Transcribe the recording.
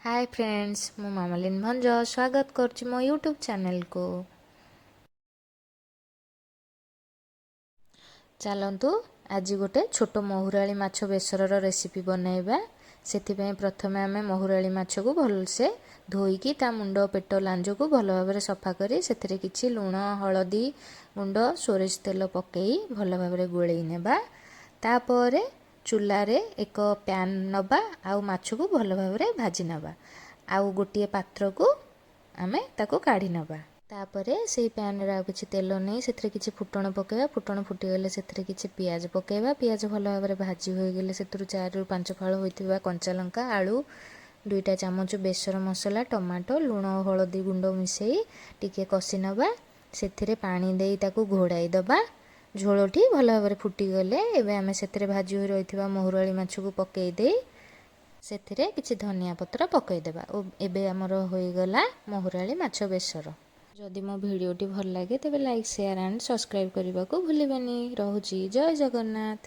ହାଏ friends, ମୁଁ ମାମଲିନ ଭଞ୍ଜ ସ୍ୱାଗତ କରୁଛି ମୋ ୟୁଟ୍ୟୁବ୍ ଚ୍ୟାନେଲକୁ। ଚାଲନ୍ତୁ, ଆଜି ଗୋଟେ ଛୋଟ ମହୁରାଳି ମାଛ ବେସରର ରେସିପି ବନାଇବା। ସେଥିପାଇଁ ପ୍ରଥମେ ଆମେ ମହୁରାଳି ମାଛକୁ ଭଲସେ ଧୋଇକି ତା ମୁଣ୍ଡ, ପେଟ, ଲାଞ୍ଜକୁ ଭଲ ଭାବରେ ସଫା କରି ସେଥିରେ କିଛି ଲୁଣ, ହଳଦୀ ଗୁଣ୍ଡ, ସୋରିଷ ତେଲ ପକାଇ ଭଲ ଭାବରେ ଗୋଳେଇ ନେବା। ତାପରେ ଚୁଲାରେ ଏକ ପ୍ୟାନ୍ ନେବା ଆଉ ମାଛକୁ ଭଲ ଭାବରେ ଭାଜି ନେବା ଆଉ ଗୋଟିଏ ପାତ୍ରକୁ ଆମେ ତାକୁ କାଢ଼ି ନେବା। ତାପରେ ସେଇ ପ୍ୟାନ୍ରେ ଆଉ କିଛି ତେଲ ନେଇ ସେଥିରେ କିଛି ଫୁଟଣ ପକାଇବା। ଫୁଟଣ ଫୁଟିଗଲେ ସେଥିରେ କିଛି ପିଆଜ ପକାଇବା। ପିଆଜ ଭଲ ଭାବରେ ଭାଜି ହୋଇଗଲେ ସେଥିରୁ 4ରୁ 5 ଫାଳ ହୋଇଥିବା କଞ୍ଚା ଲଙ୍କା, ଆଳୁ, 2ଟା ଚାମଚ ବେସର ମସଲା, ଟମାଟୋ, ଲୁଣ ଓ ହଳଦୀ ଗୁଣ୍ଡ ମିଶାଇ ଟିକେ କଷି ନେବା। ସେଥିରେ ପାଣି ଦେଇ ତାକୁ ଘୋଡ଼ାଇ ଦେବା। ଝୋଳଟି ଭଲ ଭାବରେ ଫୁଟିଗଲେ ଏବେ ଆମେ ସେଥିରେ ଭାଜି ହୋଇ ରହିଥିବା ମହୁରାଳି ମାଛକୁ ପକାଇ ଦେଇ ସେଥିରେ କିଛି ଧନିଆ ପତ୍ର ପକାଇଦେବା ଓ ଏବେ ଆମର ହୋଇଗଲା ମହୁରାଳି ମାଛ ବେସର। ଯଦି ମୋ ଭିଡ଼ିଓଟି ଭଲ ଲାଗେ, ତେବେ ଲାଇକ୍, ସେୟାର ଆଣ୍ଡ ସବସ୍କ୍ରାଇବ୍ କରିବାକୁ ଭୁଲିବେନି। ରହୁଛି, ଜୟ ଜଗନ୍ନାଥ।